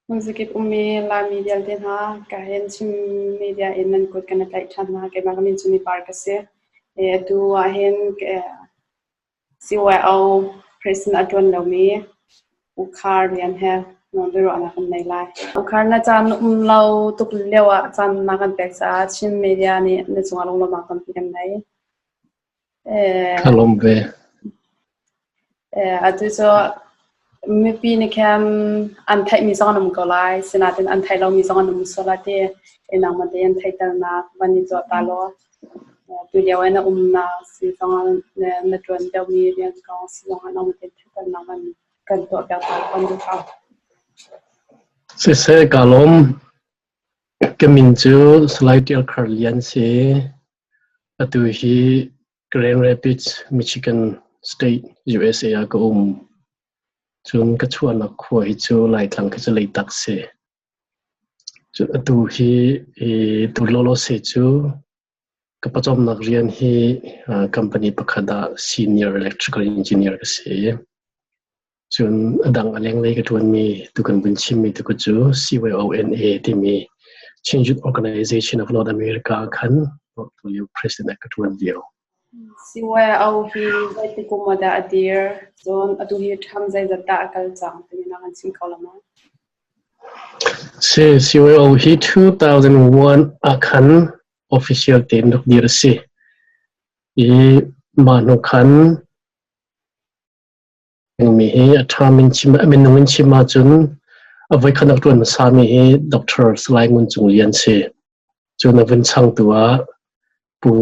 Hmunzakip ummi Laimi vialte hna, ka hen Chin media in nan kut kan i tlaih ṭhan hna. Keimah ka min cu Mipar ka si. Atu ahhin CYO president a ṭuan lomi U Khar Lian he biaruahnak kan nei lai. U Khar, na caan um lo tuk lio ah caan na kan pek caah Chin media nih na cungah lunglawmhnak tampi kan nei. Ka lawm ve. Atu cu mipi nih khan an theihmi zong an um ko lai. Sinain an theih lomi zong an um sual lai ti nangmah tein theihternak van i tuah ta law tulio i na umnak si zongah na ṭuan deuhmi rian kong si zongah nangmah tein theihternak van kan tuahpiak ta kan duh ko. Siseh, kaa lawm. Ka min cu Salai Ṭial Khar Lian si. Atu hi Grand Rapids, Michigan State, USA ah ka um. Cun ka chuahnak khua hi cu Laitlang khi cu Leitak si. Cun atu hi tu lawlawse cu ka pawcawmnak rian hi company pakhat ah senior electrical engineer ka si. Cun a dang a lenglei ka ṭuanmi tu kan vun chimmi tu cu CYONA timi Chin Youth Organization of North America khan tulio president ah ka ṭuan lio. CYO hi zeiti kum ah dah a dir? Cun atu hi ṭham zeizat dah a kal cang timi na kan chim kho la maw? Si, CYO hi 2001 ah khan official tein rak dir a si. I mah hnu khan Mi hi a ṭhami in chim, a minung in chim ahcun a voikhat a ṭuan hmasami hi Doctor Salai Ngun Cung Lian si. Cun a vun changtu ah Pu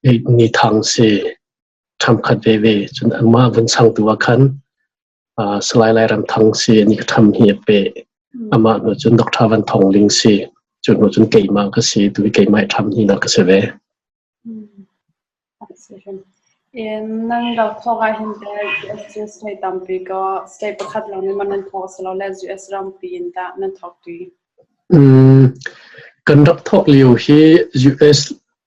Eit Ni Thang si. Ṭhamkhat veve. Cun amah a vun changtu ah khan Salai Lai Ram Thang si. Ni ka ṭham hi a peh. Amah hnu cun Doctor Van Thawng Ling si. Cu hnu cun keimah ka si. Tu hi keimah i ṭham hi na ka si ve. Nan rak thawk ahhin teh US cu state tampi kaw state pakhat lawng nih maw nan thawk asilole US rampi in tah nan thawk ṭi? Kan rak thawk lio hi US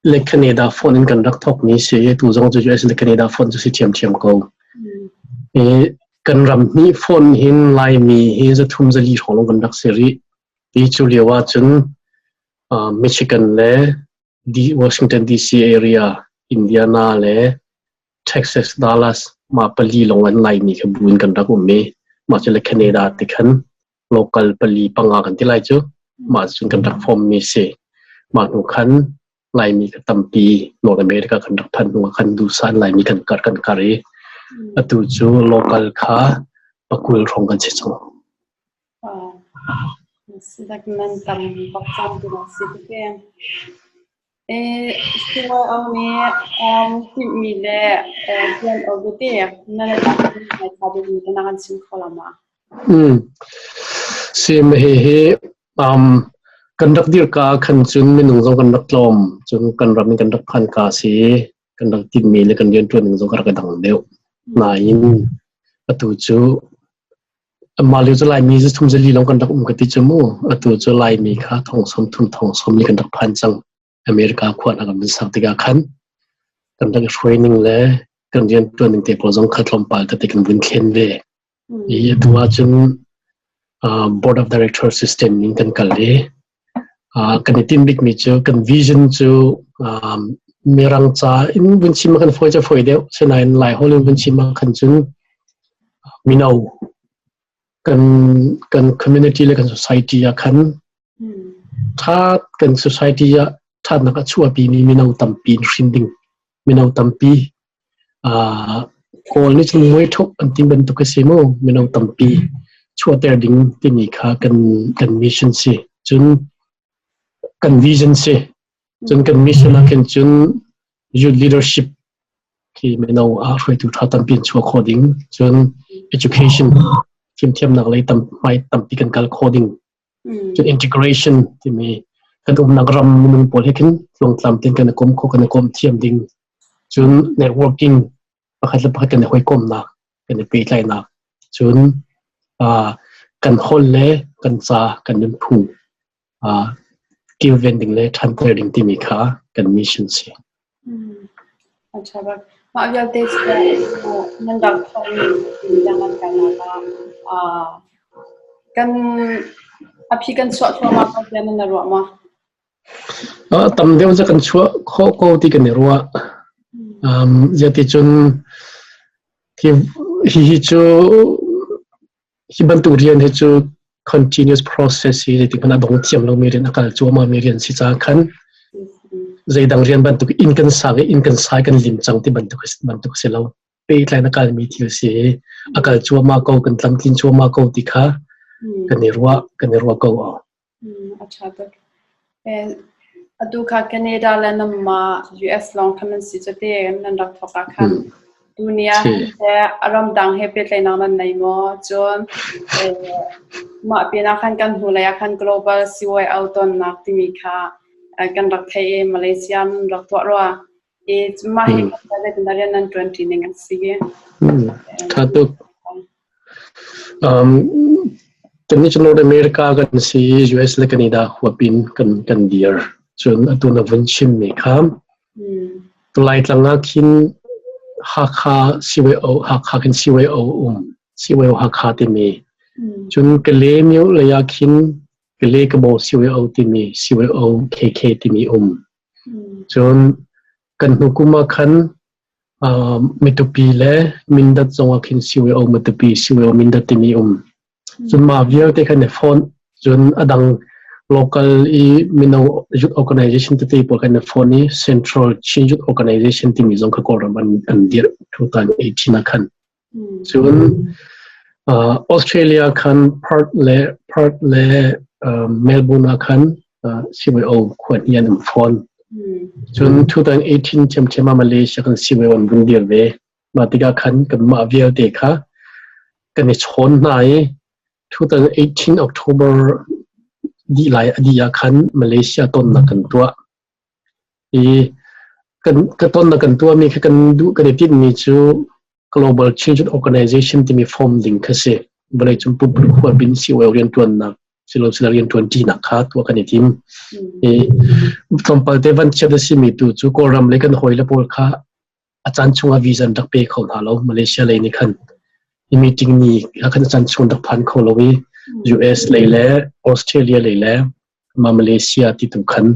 le Canada phone in kan rak thawkmi si. Tu zong cu US le Canada phone cu si ṭhiamṭhiam ko. I kan ram hnih phone hin Laimi hi zathum zali hrawng lawng kan rak si rih. Hi cu lio ahcun Michigan le Washington DC area, Indiana le Texas, Dallas mah pali lawng an Laimi kha bu in kan rak um i mah cu le Canada ti khan local pali panga kan ti lai cu mah cun kan rak form mi si. Mah hnu khan Laimi kha tampi North America kan rak phanh hnu ah khan duhsah in Laimi kan karh kan karh i atu cu local kha pakul hrawng kan si cang. Nan tam bak cang ti si te. CYO nih timhmi le rian tete nan i tha duhmi te na kan chim kho la ma? Sim hihi kan rak dir ka khan cun minung zong kan rak tlawm cun kan ram in kan rak phan ka si kan rak timhmi le kan rianṭuan ning zong ka rak i dang deuh. Nain atu cu Mah lio cu Laimi cu thum zali lawng kan rak um ka ti cu mu. Atu cu Laimi kha thong sawm thum thong sawm li kan rak phan cang. America khua hna kan vun sak tikah khan kan rak i hruai ning le kan rianṭuan ning te pawl zong kha tlawmpal tete kan vun thlen ve. I atu ahcun board of director system in kan kal i kan i tinh bikmi cu kan vision cu Mirang ca in vun chim ah kan fawi cu fawi deuh. Sinain Laiholh in vun chim ah khan cun mino kan kan community le kan society ah khan ṭha kan society ah ṭhatnak a chuahpimi mino tampi in hrin ding mino tampi Kawl nih cun muithuk an ti bantuk a si mu mino tampi chuahter ding timi kha kan kan mission si cun kan vision si cun kan mission ah khin cun youth leadership khi mino ah hruaitu ṭha tampi an chuah khawh ding cun education fimthiamnak lei tam hmai tampi kan kal khawh ding Cun integration timi kan umnak ram minung pawl he khin tluangtlam tein kan i kom kho kan i kom thiam ding. Cun networking pakhat le pakhat kan i hawikomnak kan i pehtlaihnak. Cun uh, kan holh le kan ca kan nunphung uh, kilven ding le ṭhanter ding timi kha kan mission si. A ṭha bak. Mah vialte cu nan rak thawkmi nan kalnak ah kan. A phi kan chuah thluahmah ko tiah nan ruah maw? Tam deuh cu kan chuah khawh ko ti kan i ruah. Zeticun hihi cu hi bantuk rian hi cu continuous process hi zeitik hmanh a dong thiam lomi rian a kal cuahmah mi rian si caah khan zeidang rian bantuk inn kan sang i inn kan sai kan lim cang ti bantuk bantuk si lo. Pehtlai na kalmi thil si i a kal cuahmah ko kan tlamtlin cuahmah ko ti kha kan i ruah ko. A ṭha tuk. Atu kha Canada le nanmah US lawng kha nan si cu te nan rak thawk ah khan tuni ah a ramdang he pehtlaihnak nan nei maw? Cun mah pinah khan kan hnulei ah khan Global CYO tonnak timi kha kan rak theih i Malaysia nan rak tuah rua. I mah hi kan rian nan ṭuanṭi ning a si. Ṭha tuk. Kannih cu North America kan si i US le Canada huapin kan dir. Cun atu na vun chimmi kha Laitlang ah khin Hakha CYO Hakha khin CYO um CYO Hakha timi. Cun Kalaymyo lei ah khin Kalay Kabaw CYO timi CYO KK timi um. Cun kan hnu kum ah khan Matupi le Mindat zong ah khin CYO Matupi, CYO Mindat timi um. Cun mah vialte khan i fonh. Cun a dang local i mino youth organization tete pawl khan i fonh i Central Chin Youth Organization timi zong kha Kawlram an dirh 2018 ah khan. Cun Australia khan Perth le Melbourne ah khan CYO khua hnih an um fawn. Cun 2018 ṭhiamṭhiam ah Malaysia kan CYO an vun dir ve. Mah tikah khan kanmah vialte kha kan i chawn hna i 2018 October dih lai a dih ah khan Malaysia tonnak kan tuah. I kan ka tonnak kan tuahmi kha kan duh kan i tinhmi cu Global Change Organization timi form ding kha si. Vawleicung pumpuluk huapin CYO rianṭuannak silo rianṭuan ṭinak kha tuah kan i tim. I tlawmpal te van chiat a simi tu cu Kawlram le kan hawile pawl kha a caan chungah visa an rak pe kho hna lo. Malaysia lei nih khan i meeting ni khan a caan chung rak phan kho lo i US lei le Australia lei le ma Malaysia ti tu khan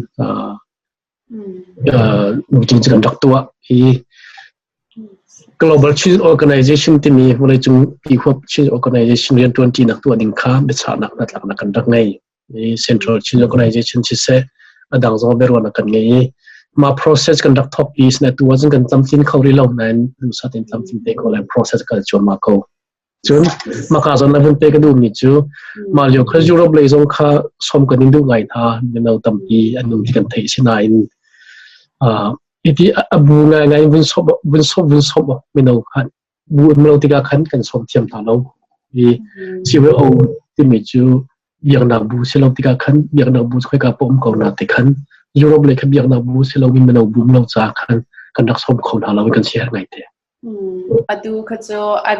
meeting cu kan rak tuah i Global Change Organization timi vawleicung pi huap Change Organization rianṭuanṭinak tuah ding kha biachahnak hnatlaknak kan rak ngei. I Central Change Organization siseh a dang zong biaruahnak kan ngei i mah process kan rak thawk i sina tu ahcun kan tlamtlin kho rih lo nain duhsah tein tlamtlin te ko lai process kal cuahmah ko. Cun maka zawn na vun pe ka duhmi cu mah lio kha Europe lei zong kha som kan in duh ngai hna mino tampi an um ti kan theih sinain iti a bu ngai ngai vun som vun som vun som mino khan bu um lo tikah khan kan som thiam hna lo i CYO timi cu biaknak bu si lo tikah khan biaknak bu khoika pa um ko na ti khan Europe lei kha biaknak bu si lo in mino bu um lo ca khan kan rak som kho hna lo kan si her ngai te. Atu kha cu a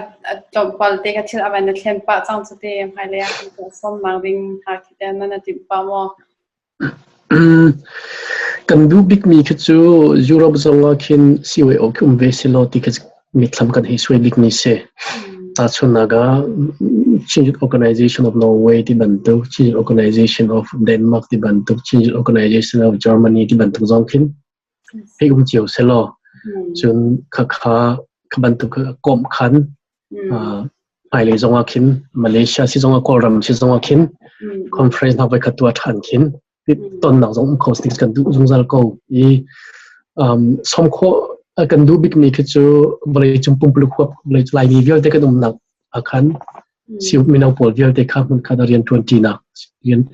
tlawmpal te kha thil a van na thlen pah cang cu te hmailei ah kan tuah sawmnak ding hna khi te nan timh pah maw? Kan duh bikmi khi cu Europe zong ah khin CYO khi um ve selaw ti khi mitthlam kan hei suai bikmi si. Tahchunhnak ah Chin Organization of Norway ti bantuk, Chin Organization of Denmark ti bantuk, Chin Organization of Germany ti bantuk zong khin hei um cio selaw cun khakha kha bantuk komh khan hmailei zong ah khin Malaysia si zong ah Kawlram si zong ah khin conference hna voikhat tuah ṭhan khin tonnak zong um kho kan duh zungzal ko i som khawh kan duh bikmi khi cu vawlei cung pumpuluk huap vawlei Laimi vialte kan umnak ah khan si mino pawl vialte kha hmun khat ah rian ṭuanṭinak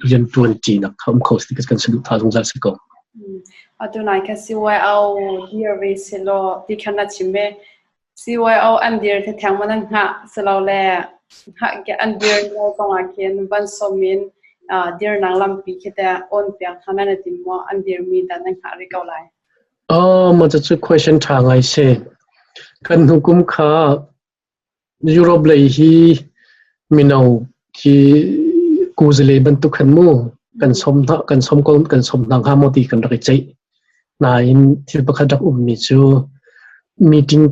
rian ṭuanṭinak kha um kho kan saduhthah zungzal si ko. Atu nai kha CYO dir ve selaw ti khan na chim ve. CYO an dir the theng man an hngah selo le an dir lo kong ah khin van som in dirnak lampi khi te on piak hna nan tim maw an dir mi dan nan hngah rih ko lai. Oh, ma cu question ṭha ngai si. Kan hnu kum kha Europe lei hi mino khi kuzale bantuk khan mu kan som hna kan som ko kan som hna hnga maw ti kan rak i ceih. Nain thil pakhat rak ummi cu meeting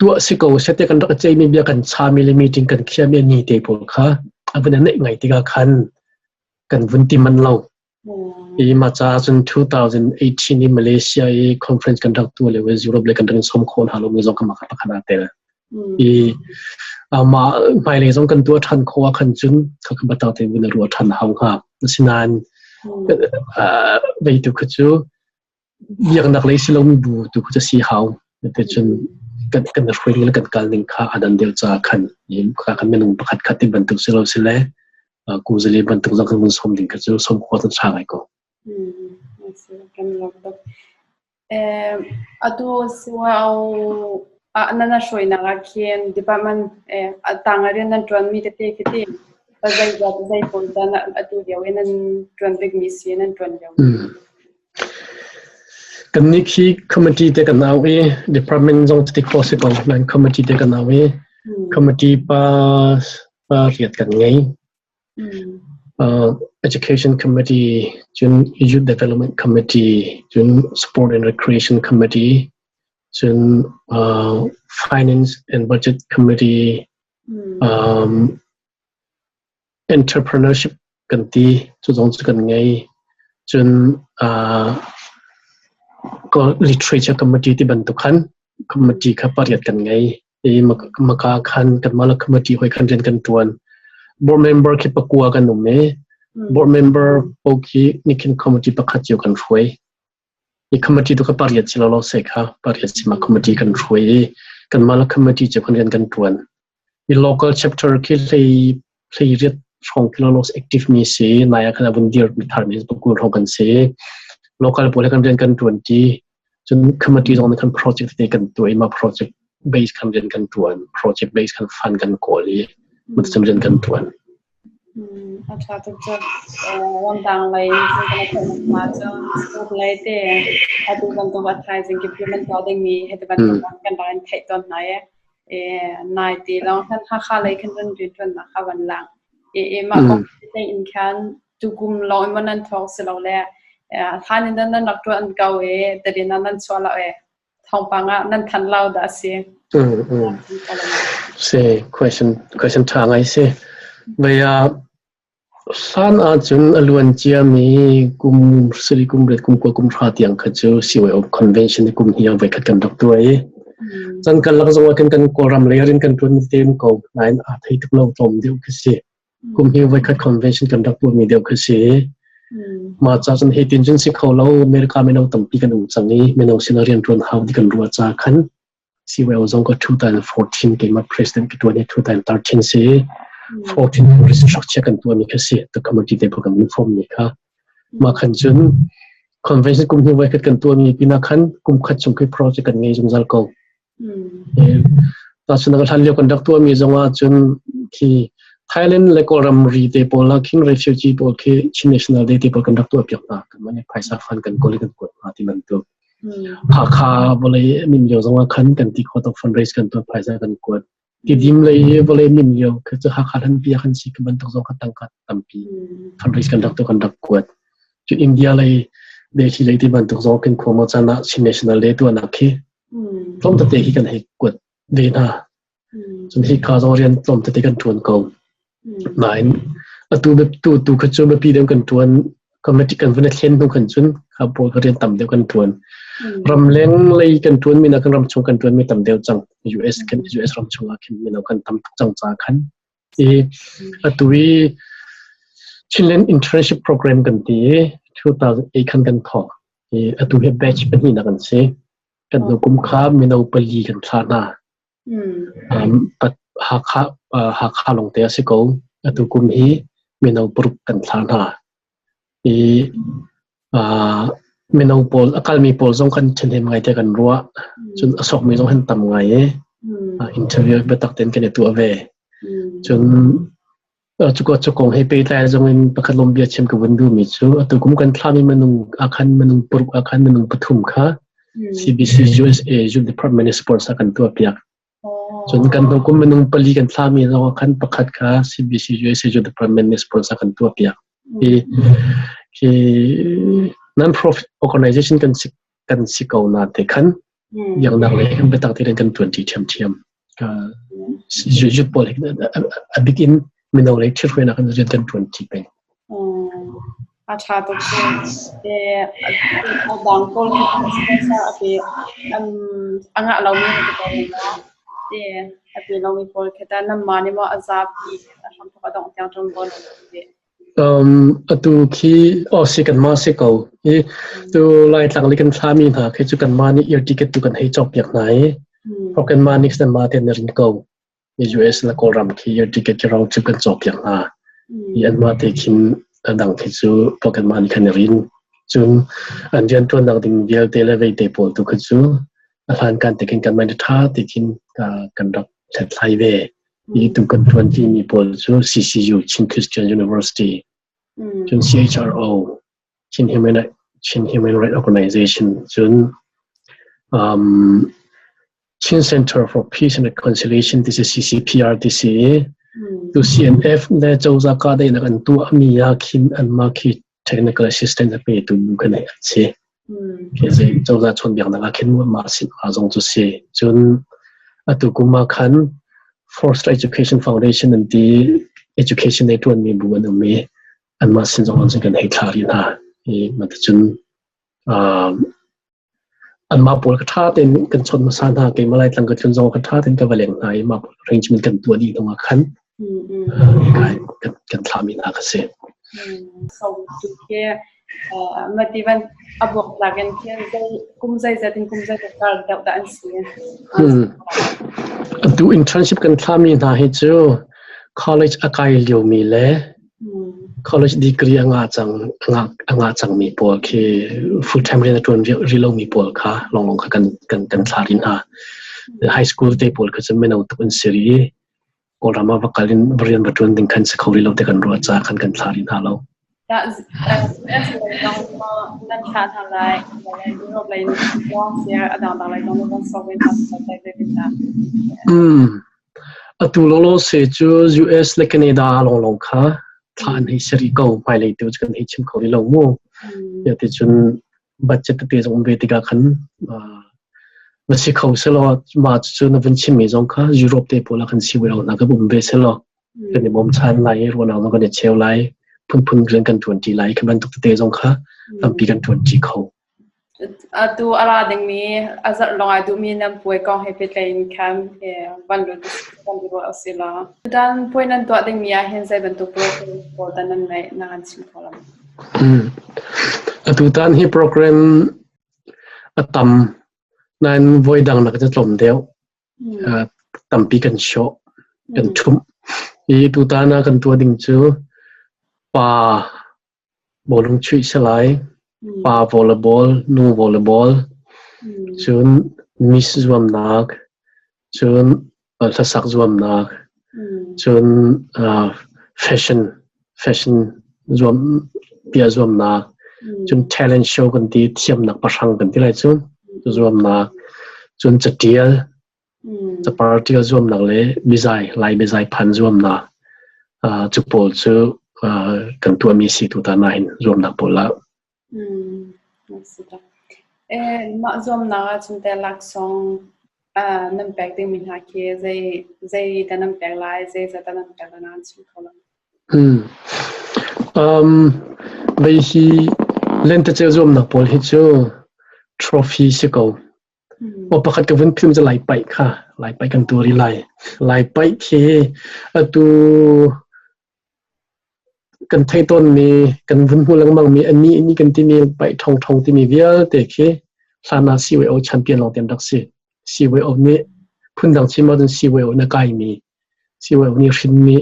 tuah si ko sete kan rak i ceihmi bia kan chami le meeting kan khiami ni te pawl kha a van i neih ngai tikah khan. Kan vun ti manh lo. I mah caah cun 2018 i Malaysia i conference kan rak tuah lio i Europe le kan rak in sawm khawh hna lomi zong kha mah kha pakhat aa tel. I mah hmailei zong kan tuah ṭhan khawh ahkhan cun khakha biatak tein vun i ruah ṭhan a hau hnga. Asinain vei tu kha cu biaknak lei si lomi bu tu kha cu si hau. Cun kan kan hruai le kan kal ning kha a dan deuh caah khan kha kan minung pakhat khat ti bantuk si lo si le kuzali bantuk zong kan vun sawm ding kha cu sawm khawh cu ṭha ngai ko. Kan lawm tuk. Atu nan hruainak ah khin department tang ah rian nan ṭuanmi tete khi ti zeizat zei pawl dah atu lio i nan ṭuan bikmi si nan ṭuan lio? Kannih khi committee te kan au i department zong ti khawh si ko nain committee te kan au i committee pa pa riat kan ngei. Education Committee, cun Youth Development Committee, cun Sport and Recreation Committee, cun Finance and Budget Committee, Entrepreneurship kan ti, cu zong cu kan ngei. Cun Literature Committee ti bantuk khan committee kha pariat kan ngei. I maka khan kanmah le committee hoi khan rian kan ṭuan. Board member khi pakua kan um i board member paoh khi nikhin committee pakhat cio kan hruai. I committee tu kha pariat si lo se kha pariat si ma committee kan hruai i kanmah le committee cio khan rian kan ṭuan. I local chapter khi hlei hlei riat hrawng khi lo active mi si nai ah khan a vun dir mi thar mi pakul hrawng kan si. Local pawl he kan rian kan ṭuan ṭi. Cun committee zong nih khan project te kan tuah i mah project base khan rian kan ṭuan. Project base khan fund kan kawl i mah rian kan ṭuan. A ṭha tuk cu. Ramdang lei cu kan theih ma cu sport lei te atu bantuk a thaizing kip nan tuah dingmi hiti bantuk kan rak in theih tawn hna i nai ti lawng khan Hakha lei khan run rian ṭuannak kha van lang. I mah kong te in khan tukum lawng in nan thawk si lo le hlan in nan rak ṭuan ko i tadin ah nan chuah lo i thawngpang ah nan than lo dah si. Si, question question ṭha ngai si. Vei ah hlan ahcun a luan ciami kum sarih kum riat kum kua kum hra tiang kha cu CYO convention kum hi voikhat kan rak tuah i chan karlak zong ah khin kan Kawlram lei ah rian kan ṭuan te ko nain aa thei tuk lo tlawm deuh khi si. Kum hi voikhat convention kan rak tuahmi deuh khi si. Mah ca cun hi tin cun si kho lo America mino tampi kan um cang i mino sin ah rian ṭuan hau ti kan ruah ca khan CYO zong ka 2014 keimah president ka ṭuan hi 2013 si. 14 restructure kan tuahmi kha si. The committee te kan form mi kha. Mah khan cun convention kum hnu voikhat kan tuahmi pinah khan kum khat chung khi project kan ngei zungzal ko. Tahchunhnak hlan lio kan rak tuahmi zong ah cun khi Thailand le Kawlram ri te pawl ah khin refugee pawl khi Chin National Day te pawl kan rak tuah piak hna. Kan mah nih phaisa fund kan kawl i kan kuat hna ti bantuk. Hakha vawlei min lio zong ah khan kan ti khawh tawk fundraise kan tuah phaisa kan kuat. Tidim lei vawlei min lio khi cu Hakha hlanpi ah khan si ka bantuk zong kha tangka tampi fundraise kan rak tuah kan rak kuat. Cu India lei Delhi lei ti bantuk zong kan khua maw caan ah Chin National Day tuahnak khi tlawm tete hi kan hei kuat ve hna. Cun hi ka zong rian tlawm tete kan ṭuan ko. Nain atu tu tu kha cu biapi deuh kan ṭuan committee kan vun i thlen hnu khan cun kha pawl kha rian tam deuh kan ṭuan. Ramleng lei kan ṭuan mi nakin ramchung kan ṭuan mi tam deuh cang. US kan US ram chung ah khin mino kan tam tuk cang caah khan i atu i Chinland Internship Program kan ti i 2008 khan kan thawk. I atu hi batch pahnih nak an si. Kan hnu kum kha mino pali kan thlah hna. Hakha, Hakha lawngte a si ko. Atu kum hi mino paruk kan thlah hna. I mino pawl, a kalmi pawl zong kan ṭhahnem ngai tiah kan ruah. Cun a sawkmi zong an tam ngai i interview biatak tein kan i tuah ve. Cun Cuka cu kong he pehtlai zong in pakhat lawng bia chim ka vun duhmi cu atu kum kan thlami minung ahkhan minung paruk ahkhan minung pathum kha CBC USA Youth Department nih sponsor kan tuahpiak. Cun kan hnu kum minung pali kan thlami zong ahkhan pakhat kha CBC USA Youth Department nih sponsor kan tuahpiak. Hi hi non-profit organization kan si kan si ko na te khan biaknak lei kan biatak tein kan ṭuanṭi ṭhiamṭhiam. Youth pawl a bik in mino lei ṭhithruainak in rian kan ṭuanṭi peng. A ṭha tuk si. A dang pawl khi sponsor a pe a ngah lomi na ti ko maw? A pe lomi pawl khi tah nanmah nih maw a zapi a hramthawk a dongh tiang ṭuanvo nan lak ve? Atu khi aw si kanmah si ko. Hi tu Laitlang le kan thlami hna khi cu kanmah nih ear ticket tu kan hei cawkpiak hna i kanmah nih kanmah tein na rin ko. US le Kawlram khi ear ticket khi rong cu kan cawkpiak hna. I anmah te khin a dang khi cu kanmah nih khan i rin. Cun an rianṭuannak ding vialte le veite pawl tu khi cu a hlankan te khin kanmah nih ṭha te khin kan rak hlathlai ve. Hi tu kan ṭuanṭimi pawl cu CCU Chin Christian University, cun CHRO Chin Human Chin Human Rights Organization, cun Chin Center for Peace and Reconciliation ti si CCPR ti si i tu CNF le cozah kahdaihnak an tuahmi ah khin anmah khi technical assistant a petu bu kan an si. Khi zei cozah chawnhbiaknak ah khin mah sin ah zong cu si. Cun atu kum ah khan Forest Education Foundation an ti education ei ṭuanmi bu an um i anmah sin zong an kan hei thla rih hna. I maticun anmah pawl ka ṭha tein kan chawnh hmasa hna. Keimah Laitlang ka tlun zong ka ṭha tein ka va leng hna i mah pawl arrangement kan tuah dih hnu ah khan kan thlahmi hna ka si. Mati van a buaktlak in khin kum zeizat in kum zeizat kar deuh dah an si? Atu internship kan thlahmi hna hi cu college a kai liomi le college degree a ngah cang a ngah cangmi pawl khi full time rian a ṭuan rih lomi pawl kha lawnglawng kha kan kan kan thlah rih hna. High school te pawl kha cu mino tuk an si rih i Kawlram ah va kal in rian va ṭuan ding khan si kho rih lo ti kan ruah caah khan kan thlah rih hna lo. Nan thlah hna lai. Europe lei a dangdang lei zong nan sok ve hna Atu lawlaw se cu US le Canada lawnglawng kha thlah an hei si rih ko. Hmailei tu cu kan hei chim kho rih lo mu. Ti cun budget tete zong um ve tikah khan va si kho selaw mah cucu na vun chimmi zong kha Europe te pawl ah kan si lo hna kan um ve selaw kan i bawmchan lai i ruahnak zong kan i cheu lai, phunphun rian kan ṭuanṭi lai khi bantuk tete zong kha tampi kan ṭuanṭi kho. Atu a ra dingmi a zarh lawng ai duhmi nan puai kong he pehtlai in khan van lut kan i ruah si law. Tutan puai nan tuah dingmi ah hin zei bantuk program pawl dah nan ngeih na kan chim kho lo? Atutan hi program a tam nain voi dang nak cu tlawm deuh. Tampi kan hrawh, kan ṭhumh. Hi tutan ah kan tuah ding cu pa bawlung chuih si lai, pa volleyball, nu volleyball, cun miss zuamnak, cun hlasak zuamnak, cun fashion fashion zuam bia zuamnak, cun talent show kan ti, thiamnak pahrang kan ti lai cu zuamnak, cun catial capar ṭial zuamnak le bizai Lai bizai phan zuamnak cu pawl cu kan tuahmi si tutan ah hin zuamnak pawl ah. Mah zuamnak ahcun teh laksawng nan pek dingmi hna khi zei zei dah nan pek lai, zeizat dah nan pek lai nan chim kho lo? Vei hi lentecelh zuamnak pawl hi cu trophy si ko. Aw pakhat ka vun phim cu Lai paih kha Lai paih kan tuar i lai. Lai paih khi atu kan theih tawnmi kan vun hmu lengmangmi a nih nih kan timi paih ṭhongṭhong timi vialte khi hlan ah CYO champion lawng te an rak si. CYO nih phundang chim ahcun CYO na kaimi CYO nih hrinmi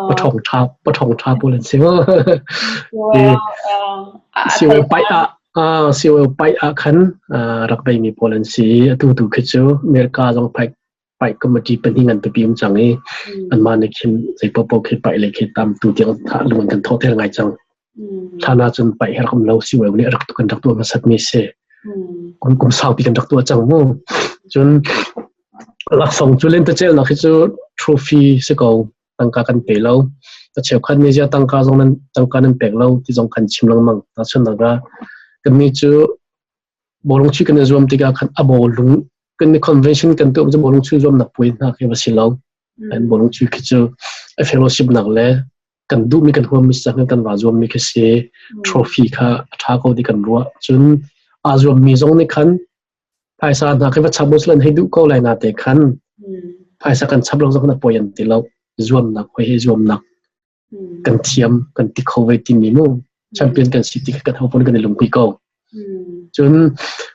paṭhawng ṭha paṭhawng ṭha pawl an si. CYO paih ah CYO paih ah khan rak beimi pawl an si. Atu tu khi cu America zong paih paih committee pahnih ngan pipi um cang i anmah nih khin zei paohpaoh khi paih lei khi tam tu tiang lung an kan thawh tel ngai cang. Hlan ah cun paih hi rak um lo CYO nih rak kan rak tuah hmasat mi si. Kum kum saupi kan rak tuah cang mu. Cun laksawng cu lentecelnak hi cu trophy si ko tangka kan pe lo. A cheukhat nih ziah tangka zong nan tangka nan pek lo ti zong kan chim lengmang. Tahchunhnak ah kannih cu bawlung chuih kan i zuam tikah khan a bawlung kan i convention kan tuah cu bawlung chuih zuamnak puai hna khi va si lo. An bawlung chuih khi cu a fellowship nak le Kan duhmi kan huammi si cang kan va zuammi khi si. Trophy kha a ṭha ko ti kan ruah. Cun aa zuammi zong nih khan phaisa hna khi va chap usih hei duh ko lai na te khan phaisa kan chap lo zong na poi an ti lo. Zuamnak hoi hi zuamnak kan thiam kan ti kho ve timi mu champion kan si ti kan ho pon kan i lungpui ko. Cun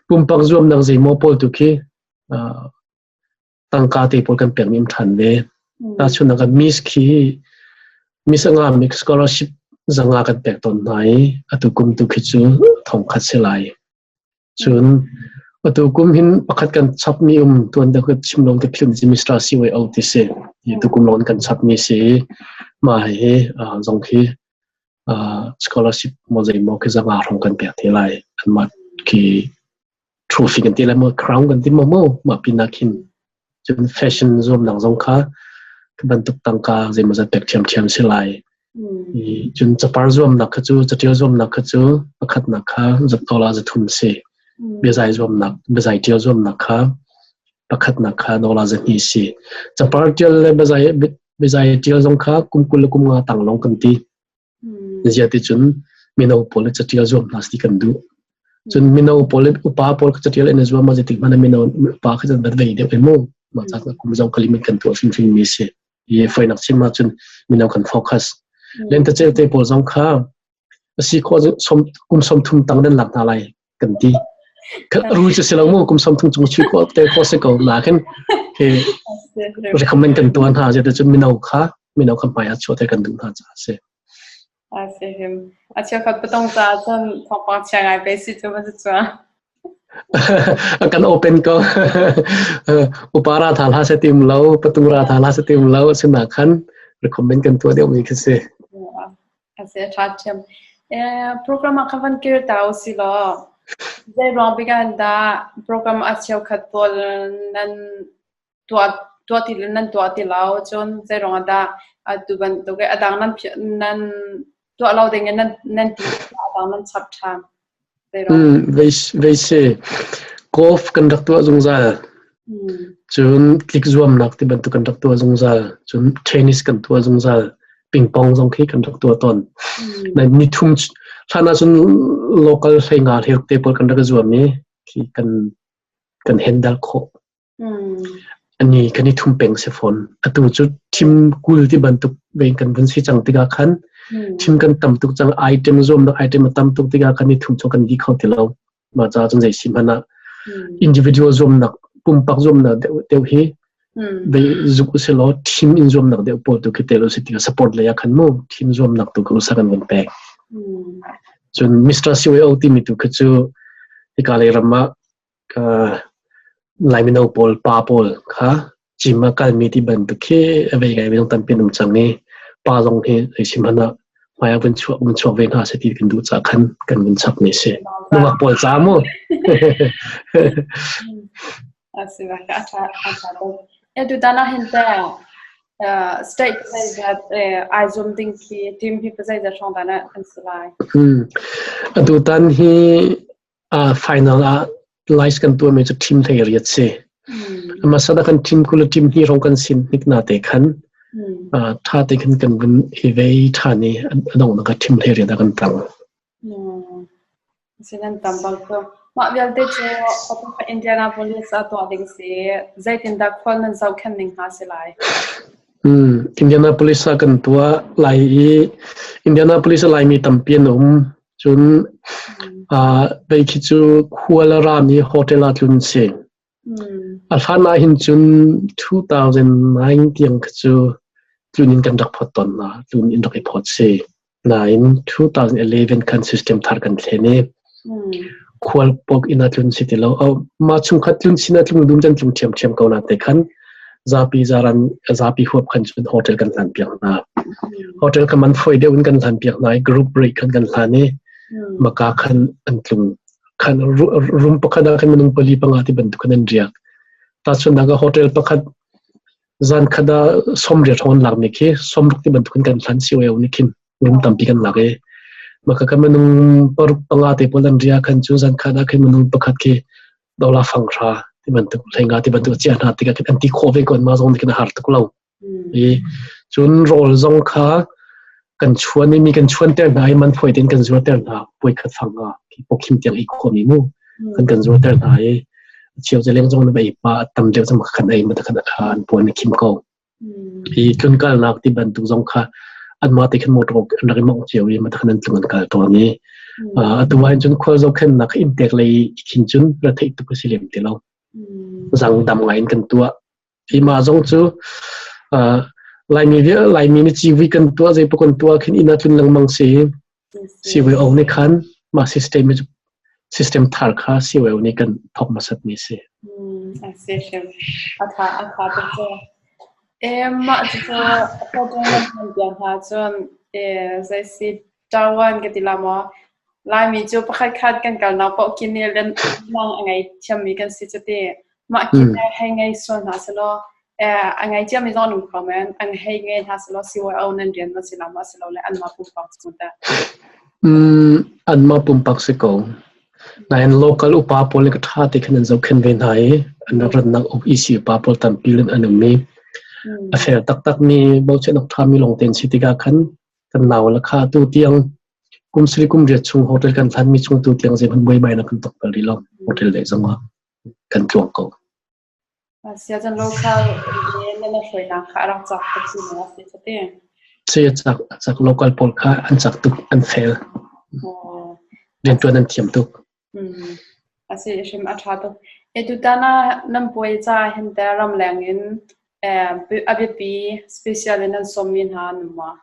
pumpak zuamnak zeimaw pawl tu khi tangka te pawl kan pek mi um ṭhan ve. Tahchunhnak ah Miss khi Miss a ngami scholarship zanga kan pek tawn hna i atu kum tu khi cu thongkhat si lai. Cun atu kum hin pakhat kan chapmi um tuan deuh ka chim lawng ka philh mi Mr. CYO ti si. Hi tu kum lawng kan chapmi si. Mah hi zong khi scholarship maw zeimaw khi zanga hrawng kan pek te lai. Anmah khi trophy kan ti lai maw crown kan ti maw maw mah pinah khin cun fashion zuamnak zong kha bantuk tangka zeimawzat pek ṭhiamṭhiam si lai. Cun capar zuamnak kha cu catial zuamnak kha cu pakhatnak kha dola 300 si. Biazai zuamnak biazai ṭial zuamnak kha pakhatnak kha dola 200 si. Capar ṭial le biazai biazai ṭial zong kha kum 20 le kum 5 tang lawng kan ti. Ziah ti cun mino pawl le catial zuam hna si kan duh. Cun mino pawl le upa pawl kha catial in zuam ma zeitik hmanh mino upa kha cun bat vei deuh i mu. Mah ca kum zong ka limit kan tuah hrimhrim mi si. I foinak chim ahcun mino kan focus. Lentecel te pawl zong kha asi khawh kum 30 tang nan lak hna lai kan ti. Ru cu si lo mu kum 30 chung chui khawh te khawh si ko na khin he recommend kan tuan hna je cun mino kha mino kha hmai ah chuah te kan duh hna caah si. A si him. A cheukhat patong ca cun thawngpang chia ngai pe si cu va si cua. Kan open ko. Upa ra tha hla se tim lo, patung ra tha hla se tim lo sina khan recommend kan tuah deuh mi khi si. A si a ṭha ṭhiam. Program ah kha van kir ta usih law zei ruang bik ah dah program a cheukhat pawl nan tuah tuah ti nan tuah ti lo cun zei ruang ah dah atu bantuk i a dang nan nan tuah lo ding in nan nan ti a dang nan chap ṭhan? Vei si. Golf kan rak tuah zungzal. Cun tlik zuamnak ti bantuk kan rak tuah zungzal. Cun tennis kan tuah zungzal. Ping pong zong khi kan rak tuah tawn. Ni thum hlan ahcun local hlei nga hlei te pawl kan rak zuam i khi kan kan handle khawh. Ani kan i thum peng si fawn. Atu cu thim 20 ti bantuk vein kan vun si cang tikah khan thim kan tam tuk cang item zuamnak item a tam tuk tikah kan i thum cu kan di kho ti lo. Mah caah cun zei si hmanh ah individual zuamnak pumpak zuamnak deuh deuh hi vei zuk usilaw team in zuamnak deuh pawl tu khi tel usih tikah support lei ah khan mu team zuamnak tu kha usa kan vun pek. Cun Mr. CYO timi tu khi cu hika lei ram ah Lai mino pawl pa pawl kha gym ah kalmi ti bantuk khi a vei ngai minung tampi an um cang i pa zong hi zeisim hmanh ah hmai ah vun chuak ve hna seh ti kan duh caah khan kan vun chap mi a si. Nungak pawl ca mu. A si ba ka a tha tuk. E tutan ah hin teh state zeizat ai zum ding khi team hi zeizat hrawng dan ah an si lai? Atutan hi Final ah lice kan tuahmi cu team 18 si. Hmasa ah kan team 20 le team 2 rong kan sin hnik na te khan tha te khan kan vun i vei than i a donghnak ah team 18 ah kan tang. Sinan tam bal ko. Mah vialte cu Indianapolis ah tuah ding si. Zeitindah khual nan zohkhenh ning hna si lai? Indianapolis ah kan tuah lai i Indianapolis ah Laimi tampi an um. Cun vei khi cu khual a rami hotel ah tlun si. A hlan ah hin cun 2009 tiang kha cu tlun in kan rak phawt tawn hna. Tlun in rak i phawt si. Nain 2011 khan system thar kan thlen i khual pok inn ah tlun si ti lo. Mah chungkhat tlun sin ah tlung dum can tlung ṭhiamṭhiam ko na te khan zapi zaran zapi huap khan cun hotel kan hlan piak hna. Hotel kha man foi deuh in kan hlan piak hna i group rate khan kan hlan i maka khan an tlung khan room pakhat ah khan minung pali panga ti bantuk khan an riak. Tahchunhnak ah hotel pakhat zan khat ah 80 thong an lak mi khi 60 ti bantuk in kan hlan si ni khin room tampi kan lak i maka ka minung paruk panga te pawl an riak khan cu zan khat ah khin minung pakhat khi dola fang hra ti bantuk hlenga ti bantuk chia hna tikah an ti khawh ve kon ma zong nih khin a har tuk lo i cun rawl zong kha. Kan chuan i mi kan chuanter hna i man fawi tein kan zuarter hna. Puai khat fang ah khi pawkhim tiang ei khawmi mu kan kan zuarter hna i cheu zeleng zong na va ei pa tam deuh zong khan ei ma khan an puan na khim ko. Hi tlunkalnak ti bantuk zong kha anmah te khan motor an rak i mongh cio i mah khan an tlung an kal tawn i atu ah cun khual zohkhenhnak inntek lei i khin cun ra theih tuk a si lem ti lo. Zang dam ngai in kan tuah. Hi mah zong cu Laimi vial Laimi nih civui kan tuah zeipaoh kan tuah khin inn ah tlun lengmang si. CYO nih khan mah system system thar kha CYO nih kan thawk hmasat mi si. A si hrim. A tha a tha tuk cu. E mah cu photo nan hman piak hna cun e zei si Taiwan ka ti la maw? Laimi cu pakhat khat kan kalnak paoh khi nih lang a ngei thiammi kan si cu ti. Mah khi hei ngei sual hna selaw a ngei ciami zong an um kho men. An hei ngei hna selaw CYO nan rian ma si lo ma si lo le anmah pumpak cu teh. Anmah pumpak si ko. Nain local upa pawl nih ka ṭha te khan an zohkhenh ve hna i an rak ratnak EC upa pawl tampi in an um i a fair taktakmi bochan awk ṭhami lawng te an si tikah khan kan nau le kha tu tiang kum sari kum riat chung hotel kan hlanmi chung tu tiang zeihmanh buaibainak kan tok bal rih lo. Hotel lei zong ah kan tluang ko. Siacan local le na hruainak kha a rak cak tuk si maw si te? Si a cak, a cak local pawl kha an cak tuk, an fel. Rianṭuan an thiam tuk. A si hrim a ṭha tuk. E tutan ah nan puai ca hin te ramleng in a biapi special in nan sawmmi hna an um maw?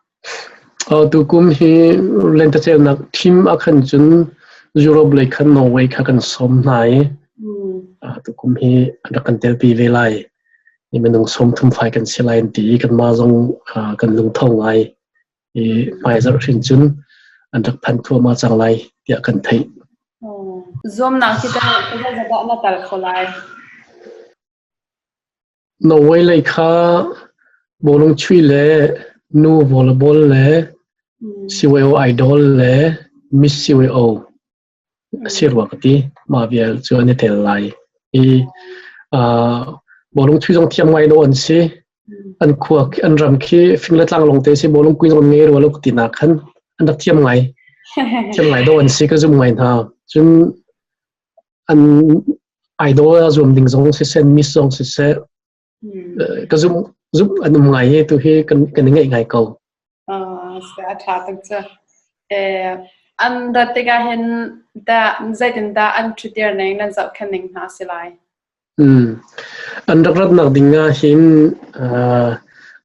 Tukum hi lentecelhnak thim ah khan cun Europe lei khan Norway kha kan sawm hna i tukum hi an rak kan telpi ve lai. I minung sawmthum fai kan si lai an ti i kanmah zong kan lungtho ngai i hmaizarh hrin cun an rak phan thluahmah cang lai tiah kan theih. Zuamnak hi teh zeizatdah na tel kho lai? Norway lei kha bawlung chuih le nu volleyball le CYO Idol le Miss CYO a si rua ka ti. Mah vial cu an i tel lai. I bawlung chuih zong thiam ngai dawh an si. An khua an ram khi fing le tlang lawng te si bawlung kui zong ngei rua lo ka ti nak khan an rak thiam ngai. Thiam ngai dawh an si ka zum ngai hna. Cun an idol a zuam ding zong siseh miss zong siseh ka zum zum an um ngai i tu hi kan kan i ngeih ngai ko. A ṭha tuk cu. An rat tikah hin dah zeitindah an ṭhutir ning nan zohkhenh ning hna si lai? An rak ratnak ding ah hin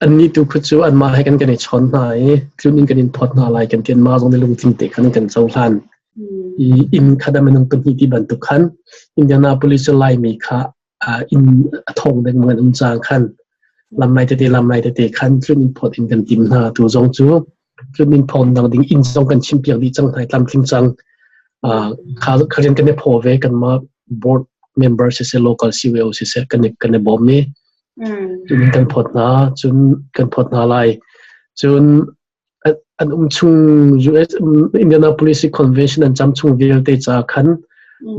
annih tu khu cu anmah he kan kan i chawn hna i tlun in kan in phawt hna lai kan ti anmah zong nih lungtling te khan kan cohlan. I inn kha dah minung pahnih ti bantuk khan Indianapolis cu Laimi kha inn a thong dengmang an um cang khan lam lai tete lam lai tete khan tlun in phawt in kan tim hna. Tu zong cu tlun in phawt dang ding inn zong kan chimpiak dih cang hna i tlamtling cang. Kha kha rian kan i phaw ve kanmah board member siseh local CYO siseh kan i bawm i cun kan phawt hna cun kan phawt hna lai. Cun an um chung US Indianapolis Convention an cam chung vialte ca khan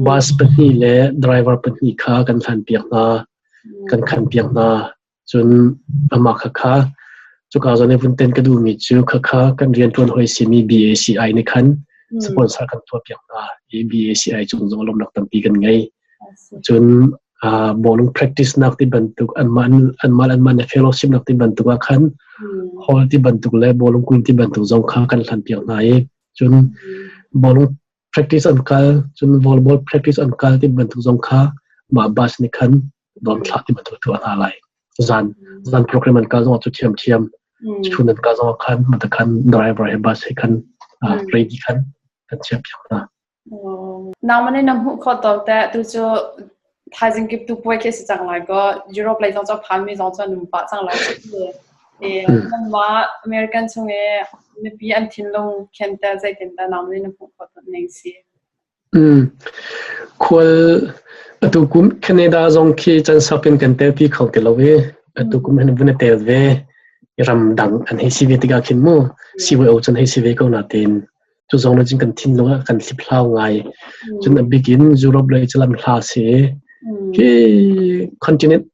bus pahnih le driver pahnih kha kan hlan piak hna kan khan piak hna. Cun amah khakha cuka zawn i vun ten ka duhmi cu khakha kan rianṭuan hawi simi BACI nih khan sponsor kan tuah piak hna i BACI cung zong lawmnak tampi kan ngei. Cun bawlung practice nak ti bantuk anmah anmah anmah na fellowship nak ti bantuk ah khan hall ti bantuk le bawlung kun ti bantuk zong kha kan hlan piak hna i cun bawlung practice an kal cun volleyball practice an kal ti bantuk zong kha mah bus nih khan don thlah ti bantuk tuah hna lai. Zan zan program an kal zong cu thiam thiam chun an kal zong khan mata khan driver he bus he khan ready khan kan chiah piak hna. Nangmah nih na hmuh khawh tawk teh tu cu thaizing kip tu puai khi si cang lai kaw Europe lei zong cu a phanmi zong cu an um pah cang lai. Nanmah American chung i mipi an thinlung khen teh zeitindah nangmah nih na hmuh khawh tawn ning si? Khual atu kum Canada zong khi can sau in kan telpi kho ti lo i atu kum hin vun i tel ve ramdang an hei si ve tikah khin mu CYO cun hei si ve ko natin cu zong na cun kan thinlung ah kan hliphlau ngai. Cun a bik in Europe lei cu lam hla si hi continent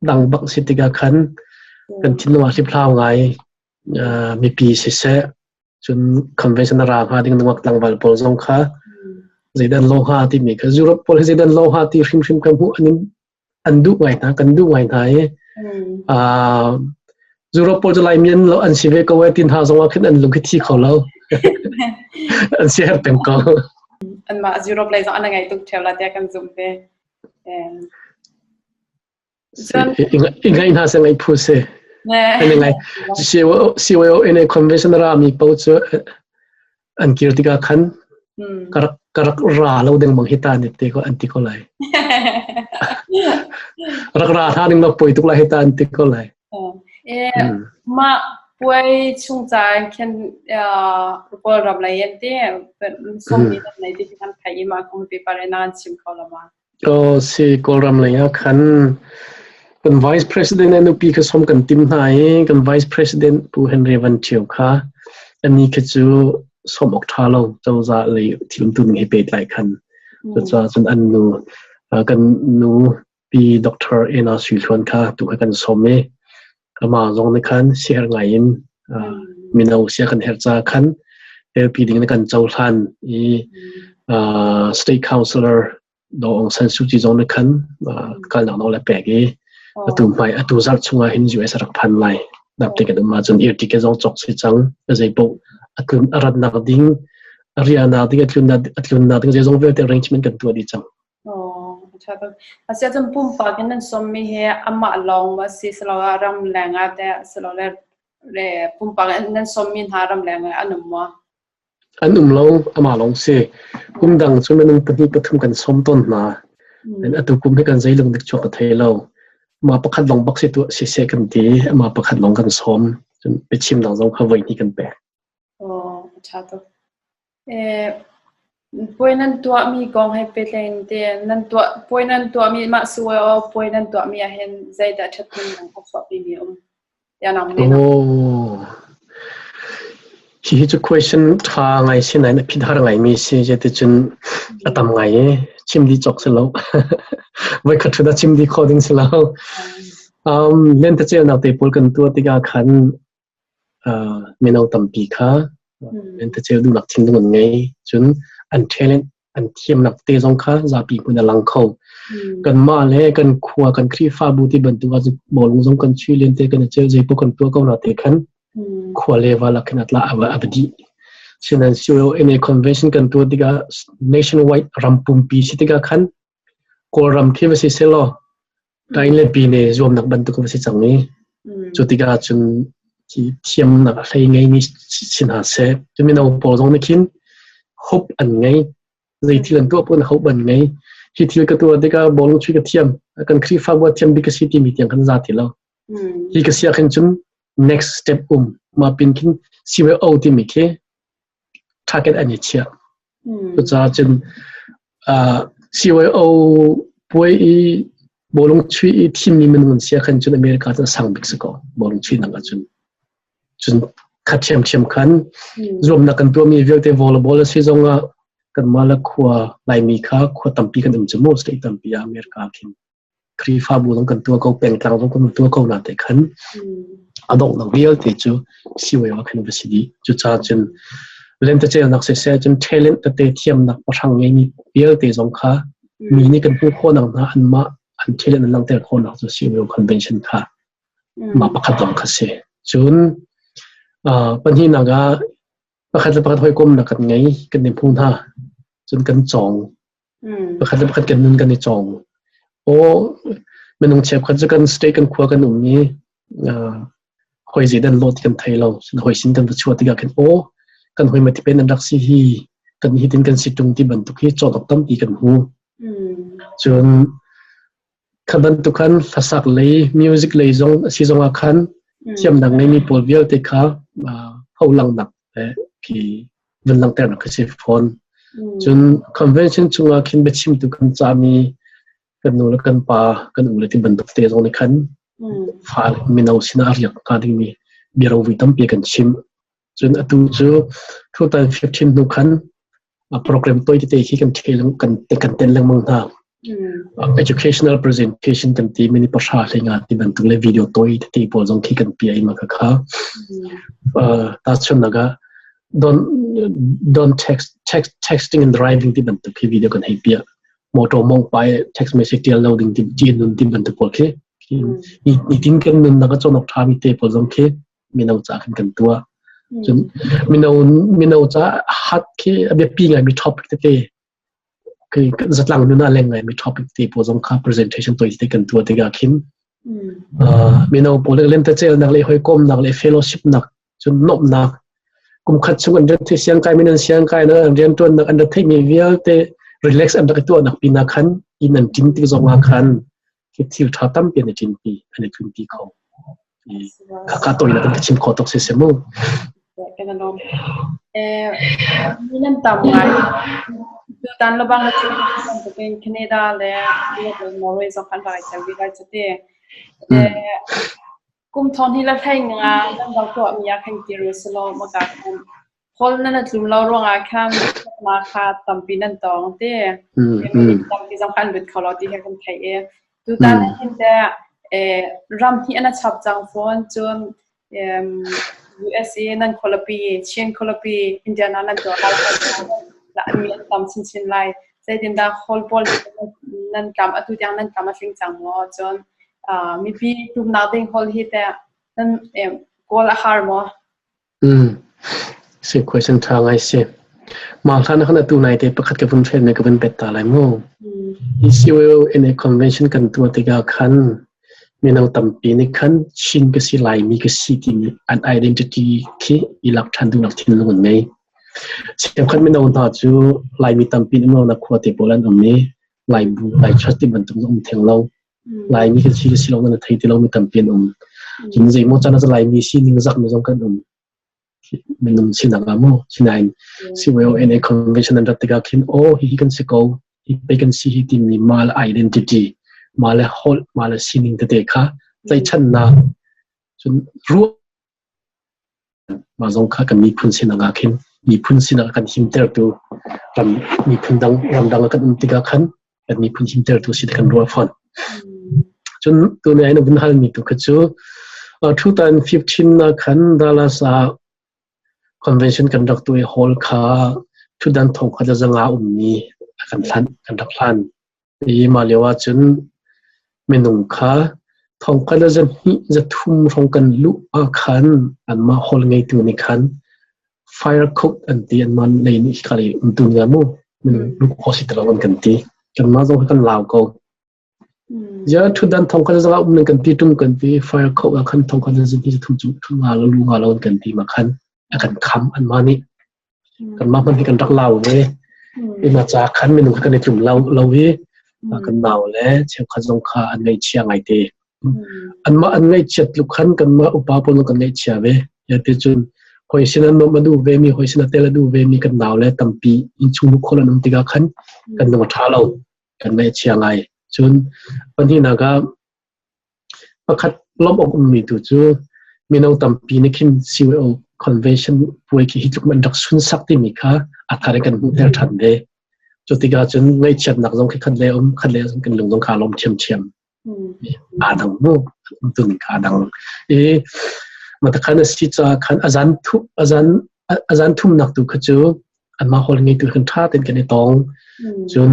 dang bak si tikah khan kan thinlung ah hliphlau ngai. Mipi siseh. Cun convention a ra hnga ding nungak tlangval pawl zong kha zeidan lo hnga timi kha Europe pawl hi zeidan lo hnga ti hrimhrim kan hmuh an an duh ngai hna kan duh ngai hna i Europe pawl cu Laimi an lo an si ve ko e tin hna zong ah khin an lung khi thi kho lo an si her peng ko. Anmah Europe lei zong an ngai tuk ṭheo la tiah kan zumh ve. I ngaih hna seh ngaih phu si. An i ngai. CYO in a convention ra mi paoh cu an kir tikah khan ka rak ka rak ra lo dengmang hi ta an ti ko an ti ko lai. Rak ra hna ning poi tuk lai hi ta an ti ko lai. Mah puai chung caan khin Kawlram lei an ti sawmmi nan nei ti kan theih i mah kong paper in nan chim kho lo ma? Aw si, Kawlram lei ah khan kan Vice President a nupi kha sawm kan tim hna i kan Vice President Pu Henry Van Ṭhio kha anih khi cu sawm awk ṭha lo cozah lei thil umtu ning he pehtlai khan. Cucaah cun an nu kan nu Pi Dr. Ena Sui Hluan kha tu kha kan sawm i amah zong nih khan siaherh ngai in mino sia kan herh caah khan telpi ding in kan cohlan i state councilor Daw Aung San Suu Kyi zong nih khan kalnak nawl a pek i atu hmai atu zarh chungah hin US a rak phan lai. Dapte kan um ahcun air ticket zong cawk si cang. Zeipaoh a tlun a ratnak ding a riahnak ding a tlunnak ding zeizong vialte arrangement kan tuah dih cang. Asiahcun pumpak in nan sawmmi hi amah lawng maw a si, siloah ramleng ah teh silole pumpak in nan sawmmi hna ramleng ah an um maw? An um lo, amah lawng si. Kum dang cu minung pahnih pathum kan sawm tawn hna. Atu kum hi kan zeilung dik chuak ka thei lo. Amah pakhat lawng bak si tuah siseh kan ti, amah pakhat lawng kan sawm. Cun biachimnak zong kha voi hnih kan pek. A ṭha tuk. Puai nan tuahmi kong he pehtlai in teh nan tuah puai nan tuahmi mah siwaw puai nan tuahmi ahhin zeidah ṭhathnemnak a chuahpimi a um? Tiah nang nih Oh. Hihi cu question ṭha ngai si nain a phit har ngaimi si. Zeticun a tam ngai i chim dih cawk si lo. Voikhat ṭhut ah chim dih khawh ding si lo. Lentecelnak te pawl kan tuah tikah khan mino tampi kha lentecelh duhnak thinlung an ngei. Cun an talent, an thiamnak te zong kha zapi hmun a lang kho. Kanmah le kan khua, kan Khrihfabu ti bantuk ah bawlung zong kan chui len te kan i cel zeipaoh kan tuah ko na te khan khua le val ah khin a tla a va dih. Sinain CONA convention kan tuah tikah nationwide ram pumpi si tikah khan Kawlram khi va si selaw Tain le Pine zuamnak bantuk a si cang i cu tikah cun thiamnak a hlei ngeimi si hna seh. Cu mino pawl zong nih khin hope an ngei. Zei thil an tuah paoh in hope an ngei. Hi thil ka tuah tikah bawlung chuih ka thiam, kan Khrihfabu a thiam bik ka si timi tiang kan za ti lo. Hi ka si ah khin cun next step um. Mah pin khin CYO timi khi target an i chiah. Cucaah cun CYO puai i bawlung chuih i thimmi minung an si ahkhan cun America cu a sang bik si ko bawlung chuihnak ahcun. Cun kha ṭhiamṭhiam khan zuamnak kan tuahmi vialte volleyball a si zongah kanmah le khua Laimi kha khua tampi kan um cu mu state tampi ah America khin. Khrihfabu zong kan tuah ko, pengtlang zong kan tuah ko na te khan a donghnak vialte cu siwai ah khan va si dih. Cucaah cun lentecelnak siseh cun talent tete thiamnak pahrang ngeimi vialte zong kha mi nih kan hmuh khawhnak hna anmah an talent an langhter khawhnak cu CYO convention kha mah pakhat lawng kha si. Cun pahnihnak ah pakhat le pakhat hawikomnak kan ngei, kan i hmu hna. Cun kan cawng. Pakhat le pakhat kan nun kan i cawng. Aw minung cheukhat cu kan state kan khua kan um i hoi zei dan law ti kan thei lo. Hoi sin kan va chuah tikah khin aw kan hoi mati pen an rak si hi kan hitin kan si tung ti bantuk hi cawn awk tampi kan hmu. Cun kha bantuk khan hlasak lei music lei zong a si zong ah khan thiamnak ngeimi pawl vialte kha pholangnak khi vun langhternak khi si fawn. Cun convention chungah khin biachimtu kan cahmi kan nu le kan pa kan u le ti bantuk te zong nih khan fa mino sinah a riak hnga dingmi biarovi tampi kan chim. Cun atu cu 2015 hnu khan program toi tete khi kan ṭhel kan kan tel lengmang hna. Educational presentation kan ti mini pahra hlei nga ti bantuk le video toi tete pawl zong khi kan piah i mah kha. Tahchunhnak ah. Don't text text texting and driving ti bantuk khi video kan hei piah. Motor mong pai text message tial lo ding ti nun ti bantuk pawl khi nitin kan nunnak a cawn awk ṭhami te pawl zong khi mino ca khan kan tuah. Cun mino mino ca hat khi a biapi ngaimi topic tete khi zatlang nun ah leng ngaimi topic te pawl zong kha presentation toi te kan tuah tikah khin mino pawl le lentecelnak le hawikomnak le fellowship nak cun nuamhnak kum khat chung an rat siangkai min an siangkai na an rianṭuannak an rat theihmi vialte relax an rak i tuahnak pinah khan inn an ṭin tik zong ah khan khi thil ṭha tampi an i ṭinpi an i tlunpi kho. Khaka tawinak kan ka chim khawh tuk si si mu. Kan lawm. Eh, mi nan tam ngai. Tutan lobang na cu Canada le Norway zong kan rak i tel ve lai cu te. Eh, Kum thong hnih le 15 nan rak tuahmi ah khan kir u selaw maka khan hol nan tlum lo ruangah khan ma kha tampi nan tawng te. Tampi zong kha an lut kho lo ti he kan theih i tutan hin te ram hi an chap cang fawn cun USA nan khualipi Chin khualipi Indiana nan tuah lai an mi an tam chinchin lai. Zeitindah hol pawl nan tlam atu tiang nan tlam a tling cang maw? Cun mipi tumnak ding hol hi teh nan kawl a har maw? Si question ṭha ngai si. Mah hlan ah khan atu nai te pakhat ka vun hren me ka vun bet ta lai mu. Hi CONA convention kan tuah tikah khan mino tampi nih khan Chin ka si Laimi ka si timi an identity khi i lak ṭhan duhnak thinlung an ngei. Cheukhat mino hna cu Laimi tampi in umlonak khua te pawl an um i Laibu, Lai church ti bantuk um theng lo. Laimi kan si le si lo nan thei ti lomi tampi an um. Cun zeimaw caan ah Laimi sining zakmi zong kan um. Minung sinak ah mu. Sinain CYONA convention an rat tikah khin aw hihi kan si ko, hi pei kan si hi timi mah le identity, mah le holh, mah le sining tete kha tlaihchannak cun ruah Mah zong kha kan miphun sinak ah khin miphun sinak a kan himtertu ram miphun dang ramdang ah kan um tikah khan kan miphun himtertu si ti kan ruah fawn. Cun tunai na vun halmi tu kha cu 2015 ah khan Dallas ah convention kan rak tuah i hall kha ṭhutdan thong khat le zanga ummi a kan hlan kan rak hlan. I mah lio ahcun minung kha thongkhat le zahnih zathum hrawng kan luh ahkhan anmah hall ngeitu nih khan fire code an ti anmah lei nih hika lei um tu nia mu minung luh khawh si ti lo an kan ti. Kanmah zong hi kan lau ko. Ziah ṭhutdan thongkhat le zanga um nan kan ti ṭung kan ti fire code ah khan thongkhat le zahnih zathum cu ṭhu nga lo lu nga lo an kan ti ma khan a kan kham anmah nih. Kanmah hmanh hi kan rak lau ve. Ina ca khan minung kha kan i tlum lo, lo i kan nau le cheukhat zong kha an ngaihchia ngaite. Anmah an ngaihchiat tluk khan kanmah upa pawl kan ngaihchia ve. Ya te cun hoi sin an nom a duh ve mi, hoi sin a tel a duh ve mi kan nau le tampi innchung lukhol an um tikah khan kan lung a ṭha lo. Kan ngaihchia ngai. Cun pahnihnak ah Pakhat lawmh awk ummi tu cu mino tampi nih khin CYO convention puai khi hi tluk an rak sunsak timi kha a thar in kan hmuhter ṭhan ve. Cu tikah cun ngaihchiatnak zong khi khat le um, khat le kan lung zong kha lawm ṭhiamṭhiam. Aa dang mu, umtuning kha aa dang. I matakhan a si caah khan a zan thu, a zan a zan thumnak tu kha cu anmah hawl ngeitu kan ṭha tein kan i tong. Cun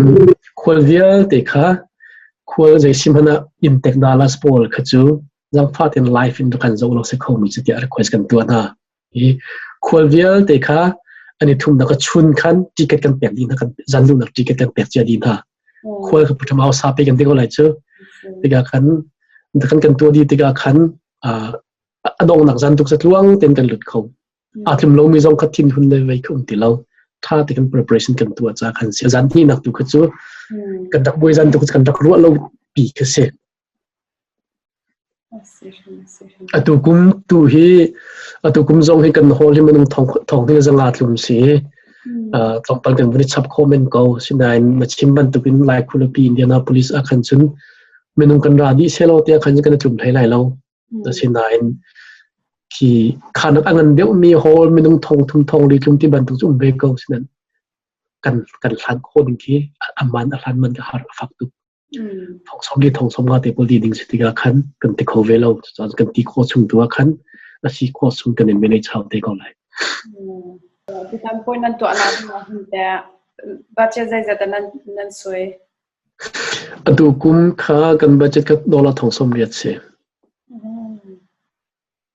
khual vialte kha khual zei si hmanh ah inntek Dallas pawl kha cu zangfah tein live in kan zoh lo si kho mi cu tiah request kan tuah hna. Hi khual vialte kha an i thumnak a chun khan ticket kan pek dih hna, kan zan luhnak ticket kan pek cia dih hna. Khual ka putham au sa pe kan ti ko lai cu. Tikah khan kan kan tuah dih tikah khan a donghnak zan tuk tluang tein kan lut kho. Aa tlum lomi zong kha thinhun le vei kha um ti lo. Ṭha te kan preparation kan tuah ca khan si. Zan hnihnak tu kha cu kan rak buai zan tu kha kan rak ruah lo pi kha si. Atu kum tu hi atu kum zong hi kan hall hi minung thong thong hi zanga tlum si. Tlawmpal kan vun i chap kho men ko. Sinain na chim bantukin Lai khualipi Indianapolis ah khan cun minung kan ra dih selaw tiah khan kan i tlum hlei lai lo. Asinain khi khanak a ngan deuhmi hall minung thong thum thong li tlum ti bantuk cu um ve ko sinain kan kan hlan khawh ding khi a man a hlan man ka har a fak tuk. Thong som li thong som nga te pawl di ding si tikah khan kan ti kho ve lo. Cucaah kan ti khawh chung tu ah khan a si khawh chung kan in manage hau te ko lai. Tutan puai nan tuahnak ding ah hin teh budget zeizat dah nan suai? Atu kum kha kan budget kha dollar thong 80 si.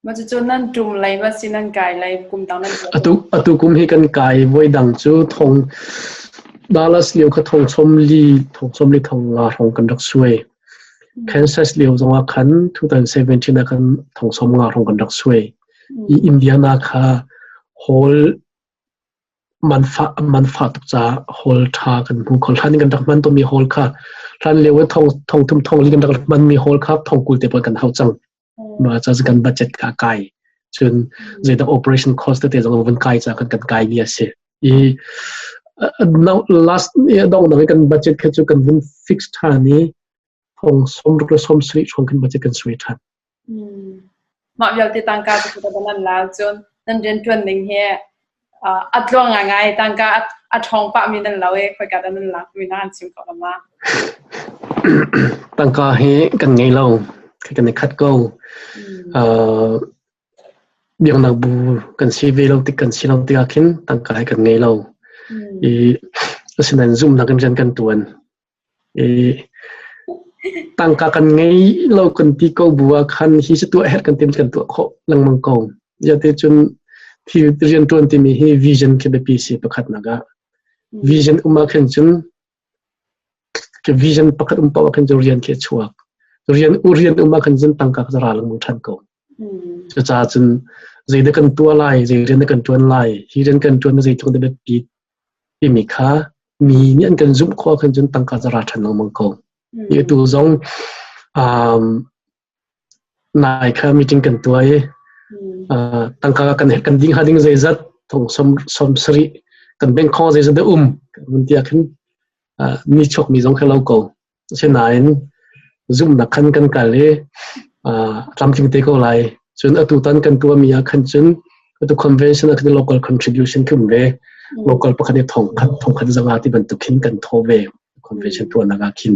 Mah cucu nan ṭum lei ma si nan kai lei kum dang nan tuah? Atu kum hi kan kai voi dang cu thong Dallas lio kha thong sawm li thong sawm li thong nga hrawng kan rak suai. Kansas lio zongah khan 2017 ah khan thong sawm nga hrawng kan rak suai. I Indiana kha hall man fah tuk caah hall ṭha kan hmu kho. Hlan in kan rak hman tawnmi hall kha hlan lio i thong thong thum thong li kan rak hmanmi hall kha thong 20 te pawl kan hau cang. Mah ca kan budget kha kai. Cun zeidah operation cost tete zong vun kai ca kan kan kai mi a si. I now last dong dang kan budget kha cu kan vun fix ṭhan i thong 60 le 70 hrawng kan budget kan suai ṭhan. Mah vialte tangka cu ka nan la cun nan rianṭuan ning hi a tluang ngai tangka a ṭhawng pah mi nan lo i khoika dah nan lak mi na an chim ko ma? Tangka hi kan ngei lo. Kan i khat ko. Biaknak bu kan si ve lo tik kan si lo tikah khin tangka hi kan ngei lo. I asinain zumhnak in rian kan ṭuan. I tangka kan ngei lo kan ti ko bu ah khan hi cu tuah herh kan tim kan tuah khawh lengmang ko. Ziate cun thil rianṭuan timi hi vision khi biapi si pakhatnak ah. Vision um ah khin cun vision pakhat um paoh ah khin cun rian khi a chuak. Rian u rian um ah khin cun tangka ka ra lengmang ṭhan ko. Cucaah cun zeidah kan tuah lai, zei rian dah kan ṭuan lai, hi rian kan ṭuan zeitluk dah biapi timi kha mi nih an kan zumh khawh ahkhan cun tangka cu ra ṭhan lengmang ko. Hi atu zong nai kha meeting kan tuah i tangka kan kan ding hnga ding zeizat thong som som sarih kan bank khong zeizat dah um kan ti ahkhin mi chuak mi zong kha lo ko. Asinain zumhnak khan kan kal i tlamtling te ko lai. Cun atu tan kan tuahmi ah khan cun atu convention ah khan local contribution khi um ve. Local pakhat nih thong khat thong khat zanga ti bantuk khin kan thaw ve convention tuahnak ah khin.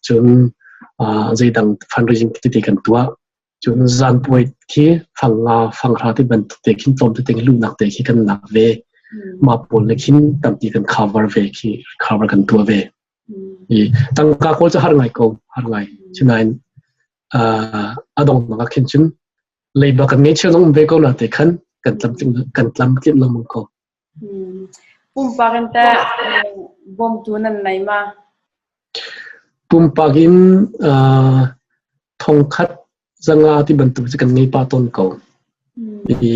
Cun zeidang fundraising tete kan tuah. Cun zan puai khi fang nga fang hra ti bantuk te khin tlawm tete luhnak te khi kan lak ve. Mah pawl le khin tampi kan cover ve khi cover kan tuah ve. I tangka kawl cu har ngai ko, har ngai. Sinain a donghnak ah khin cun leiba kan ngei cheu zong um ve ko na te khan kan tlamtling kan tlamtlinh lengmang ko. Pumpak in teh bawmtu nan nei ma? Pumpak in thongkhat zanga ti bantuk cu kan ngei pah tawn ko. I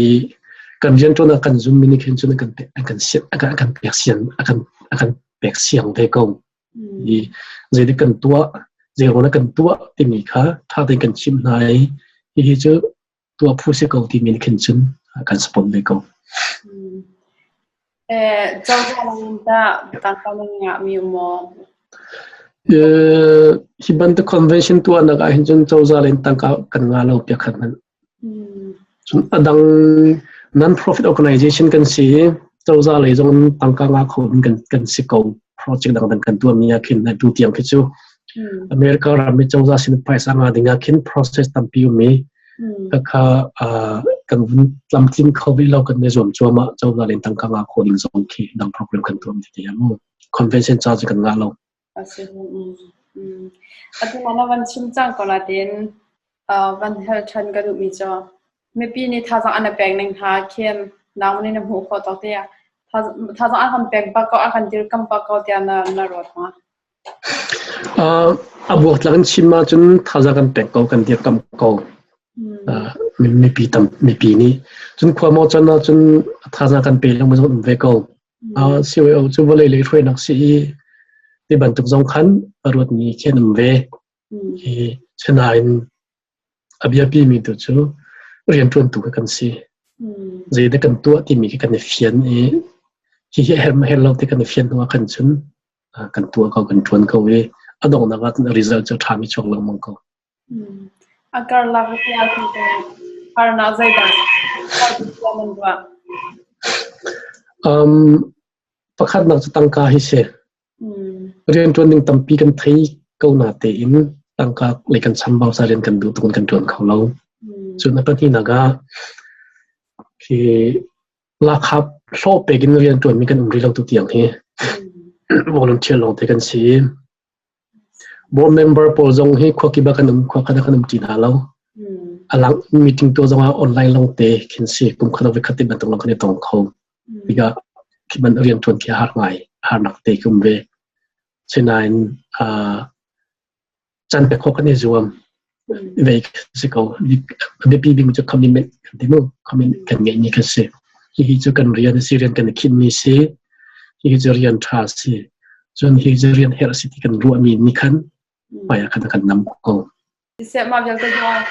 kan rianṭuan ah kan zum mi nih khin cun an kan an kan an kan pek sian a kan a kan pek siang ve ko. I zeidik kan tuah, zeiruang kan tuah timi kha ṭha tein kan chimh hna i hihi cu tuah phu si ko timi nih khin cun kan support ve ko. Cozah lang in tah tangka nan ngahmi um maw? Hi bantuk convention tuahnak ah hin cun cozah lei in tangka kan ngah lo piak khat hmanh. Cun a dang non-profit organization kan si i cozah lei zong in tangka ngah kho in kan si ko. Project dangdang kan tuahmi ah khin atu tiang khi cu America ram i cozah sin phaisa ngah ding ah khin process tampi um i khakha kan vun tlamtling kho rih lo kan i zuam cuahmah cozah lei in tangka ngah khawh ding zong khi dang program kan tuah ti ti mu. Convention ca cu kan ngah lo. Atu na van chim cang ko la tin van hal ṭhan ka duhmi cu mipi nih thazaang an i pek ning hna khin nangmah nih na hmuh khawh tawk tiah thazaang an kan pek bak ko, a kan dirkamh bak ko tiah na ruat ma? A buaktlak in chim ahcun thazaang kan pek ko, kan dirkamh ko. Mipi tam mipi nih cun khua maw can ahcun thazaang kan pe lengmang zong um ve ko. CYO cu vawlei lei hruainak si i ti bantuk zong khan a ruatmi khi an um ve. Hi sinain a biapi mi tu cu rianṭuantu kha kan si. Zeidah kan tuah timi khi kan i fian i hihi a herh maw herh lo ti kan i fian hnu ah khan cun kan tuah ko, kan ṭuan ko i a donghnak ah cun a result cu a ṭhami chuak lengmang ko. A karlak harnak zeidah nan ruah? Pakhatnak cu tangka hi si. Rianṭuan ding tampi kan thei ko na tein tangka lei kan chambau sa rian kan duh tuk in kan ṭuan kho lo. Cun a pahnihnak ah khi lakhap Hlawh pek in rian ṭuanmi kan um rih lo tu tiang hi volunteer lawngte kan si. Board member pawl zong hi khuakip ah kan um, khua khat ah kan um ṭi hna lo. A lang meeting tuah zong ah online lawngte khin si. Kum khat ah voikhat te bantuk lawng kan i tong kho. Tikah khi ban rian ṭuan khi a har ngai, harnak te khi um ve. Sinain can pek khawh kan i zuam ve si ko. A biapi bik cu commitment kan ti mu. Commitment kan ngeihmi kha si. Hihi cu kan rian a si, rian kan i khinhmi si. Hihi cu rian ṭha a si. Cun hi cu rian herh a si ti kan ruahmi nih khan hmai ah khan a kan nam ko. Siseh mah vialte kan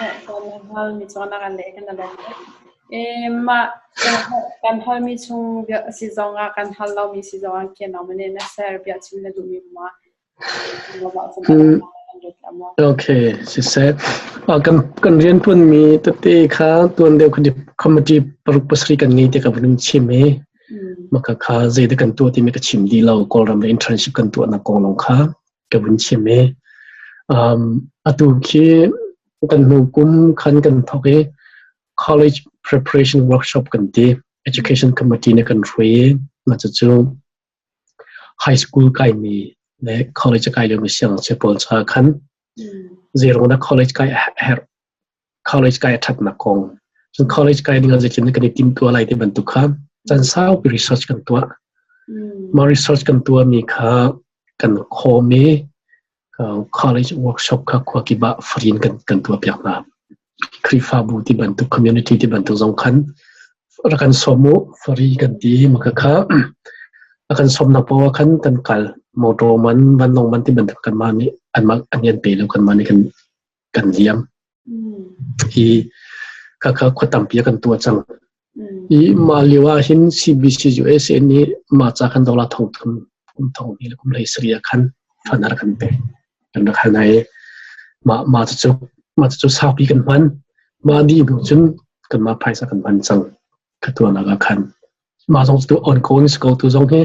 halmi cu na kan leh kan lawm. Mah kan halmi chung si zong ah kan hal lomi si zong ah kian lo na ser bia chim na duhmi ma. Okay, siseh. Kan rian tuanmi tete kha tuan deuh khan committee paruk pasarih kan ngei te ka vun chim i maka kha zeidah kan tuah timi ka chim dih lo. Kawlram le internship kan tuahnak kong lawng kha ka vun chim i atu khi kan hnu kum khan kan thawk i college preparation workshop kan ti. Education committee nih kan hruai i mah cucu high school kaimi le college a kai liomi siangngakchia pawl caah khan zeiruang dah college kai a herh, college kai a ṭhatnak kong, cun college kai ding ah zeitin kan i timhtuah lai ti bantuk kha caan saupi research kan tuah. Mah research kan tuahmi kha kan khawm i college workshop kha khua kip ah free in kan tuahpiak hna. Khrihfabu ti bantuk, community ti bantuk zong khan rak kan sawm u, free kan ti. Maka kha a kan sawmnak paoh ah khan kan kal. Motor man, vanlawng man ti bantuk kanmah nih anmah an kan pe lo, kanmah nih kan liam. Hi khakha khua tampi a kan tuah cang. I mah lio ah hin CBC USA nih mah ca khan dollar thong thum kum thong hnih le kum hlei sarih ah khan fund a rak kan pek. Kan rak hal hna i mah mah cucu mah cucu saupi kan hman. Mah dih hnu cun kanmah phaisa kan hman cang. Ka tuahnak ah khan. Mah zong cu ongoing si ko tu zong hi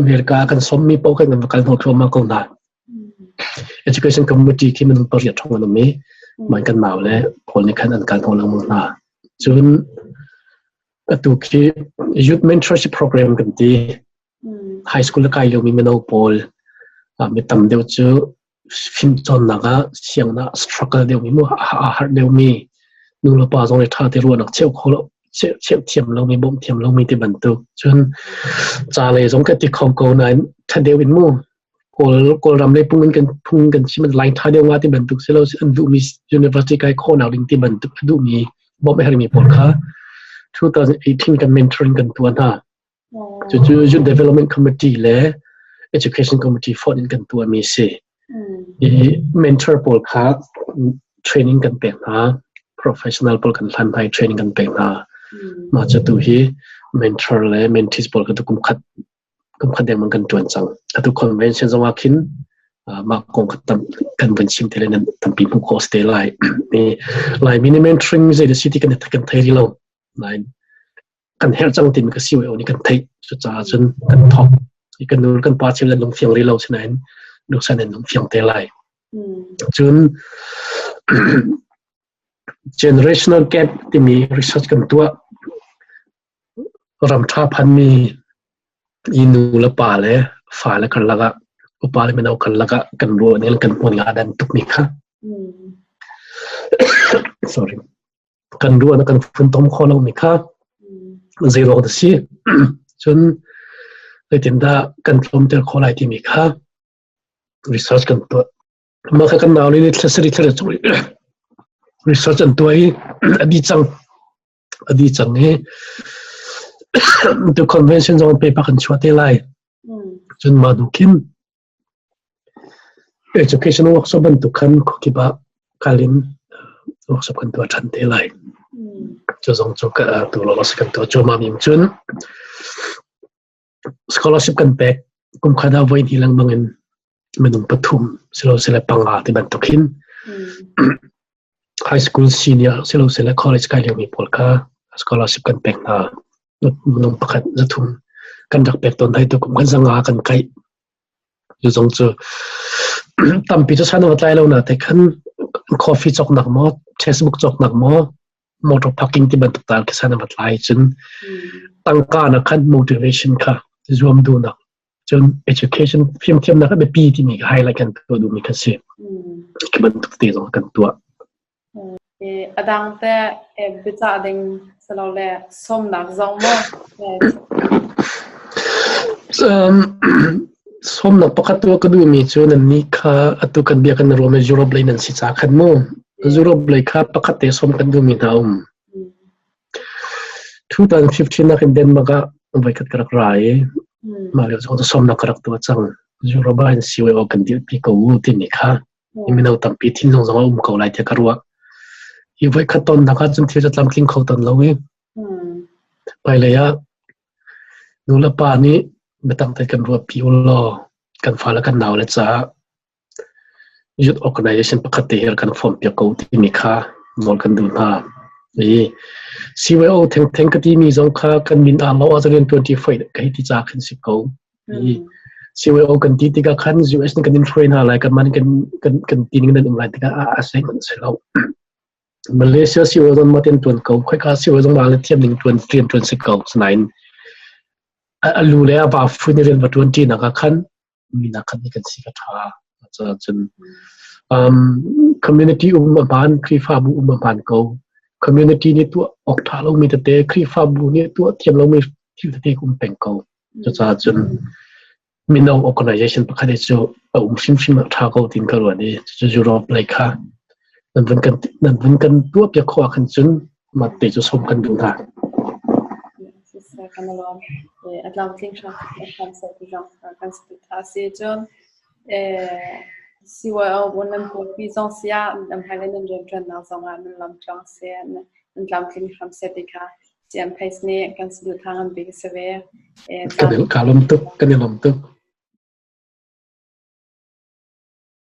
America ah kan sawmmi paoh kan va kal hnawh thluahmah ko hna. Education committee khi minung pariat hrawng an um i mah kan nau le pawl nih khan an kal hnawh lengmang hna. Cun atu khi youth mentorship program kan ti. High school a kai liomi mino pawl mi tam deuh cu fimcawnnak ah sianginn ah struggle deuhmi mu a harh deuhmi nu le pa zong nih ṭha te ruahnak cheuh kho lo cheuh thiam lomi bawmh thiam lomi ti bantuk. Cun ca lei zong ka ti kho ko nain ṭha deuh in mu Kawlram lei phung in kan phung kan chim lai ṭha deuh nga ti bantuk si lo an duhmi university kai khawhnak ding ti bantuk a duhmi bawmh a herhmi pawl kha 2018 kan mentoring kan tuah hna. Cucu Youth Development Committee le Education Committee fonh in kan tuahmi a si. I mentor pawl kha training kan pek hna. Professional pawl kan hlan hna i training kan pek hna. Mah cu tu hi mentor le mentees pawl kha tu kum khat kum khat dengmang kan ṭuan cang. Atu convention zong ah khin mah kong kha tam kan vun chim te le nan tampi hmuh khawh si te lai. Laimi nih mentoring zei da si ti kan kan thei rih lo. Nain kan herh cang timi ka si nih kan theih. Cucaah cun kan thawk. I kan nu kan pa chim le lungfiang rih lo sinain lungsan in lungfiang te lai. Cun generational gap timi research kan tuah. Ram ṭha phanmi i nu le pa le fale karlak ah upa le mino karlak ah kan ruah ning le kan hmuh ning aa dan tukmi kha sorry kan ruahnak kan funtom khawh lomi kha zeiruang dah si cun zeitindah kan tlawmter khawh lai timi kha research kan tuah. Mah kha kan nau nih thla sarih thla riat chung research an tuah i a dih cang. A dih cang i tu convention zong paper kan chuah te lai. Cun mah hnu khin education workshop bantuk khan khuakip ah kal in workshop kan tuah ṭhan te lai. Cu zong cu ka tu lawlaw si kan tuah cuahmah mi cun scholarship kan pek kum khat ah voi hnih lengmang in minung pathum silosile panga ti bantuk hin high school senior silosile college kai liomi pawl kha scholarship kan pek hna. Minung pakhat zathum kan rak pek tawn hai tu kum kan zanga kan kaih. Cu zong cu tampi cu san a tlai lo na te khan coffee cawknak maw textbook cawknak maw motor parking ti bantuk tal khi san a tlai cun. Tangka na khan motivation kha zuam duhnak cun education fimthiamnak a biapi timi kha highlight kan tuah duhmi kha si. Khi bantuk te zong kan tuah. A dang te biacah ding silole sawmnak zong maw? Sawmnak pakhat tuah ka duhmi cu nannih kha atu kan bia kan ruahmi Europe lei nan si ca khan mu. Europe lei kha pakhat te sawm kan duhmi hna um. 2015 ah khin Denmark ah voikhat ka rak ra i mah lio zong cu sawmnak ka rak tuah cang. Europe ah hin CYO kan dirhpi ko u timi kha mino tampi thinlung zong a um ko lai tiah ka ruah. Hi voikhat tonnak ah cun thil cu tlamtling kho ton lo i hmailei ah nu le pa nih biatak tein kan ruahpi u law kan fale kan naule caah Youth organization pakhat te hi kan form piak ko timi kha nawl kan duh hna. I CYO thengtheng ka timi zong kha kan min aa lo ah rian tuan ti foi ka hei ti ca khan si ko. I CYO kan ti tikah khan US nih kan in hruai hna lai kan man kan kan kan ti ning nan um lai tikah a a sei man si lo. Malaysia CYO zong ma ten tuan ko khoika CYO zong ma le thiam ning tuan rian tuan si ko sinain a lu le a va fu ni rian va tuan ti nak ah khan minak khat nih kan si ka ṭha. Cun community um a hmaan, Khrihfabu um a hmaan ko. Community nih tuah awk ṭha lomi tete, Khrihfabu nih tuah thiam lomi thil tete um peng ko. Cucaah cun mino organization pakhat hi cu a um hrimhrim a ṭha ko tiin ka ruat i cucu Europe lei kha nan vun kan nan vun kan tuah piak khawh ah khan cun mah te cu sawm kan duh hna. Kan lawm. A tlamtling hram hram seh ti zong kan tha si cun CYO bu nan pawpi zong siah nan hmailei nan rianṭuannak zongah nan lam tluang seh nan tlamtling hram seh ti kha CMPace nih kan saduhthah ngan bik a si ve. Kan i lawm tuk kan i lawm tuk.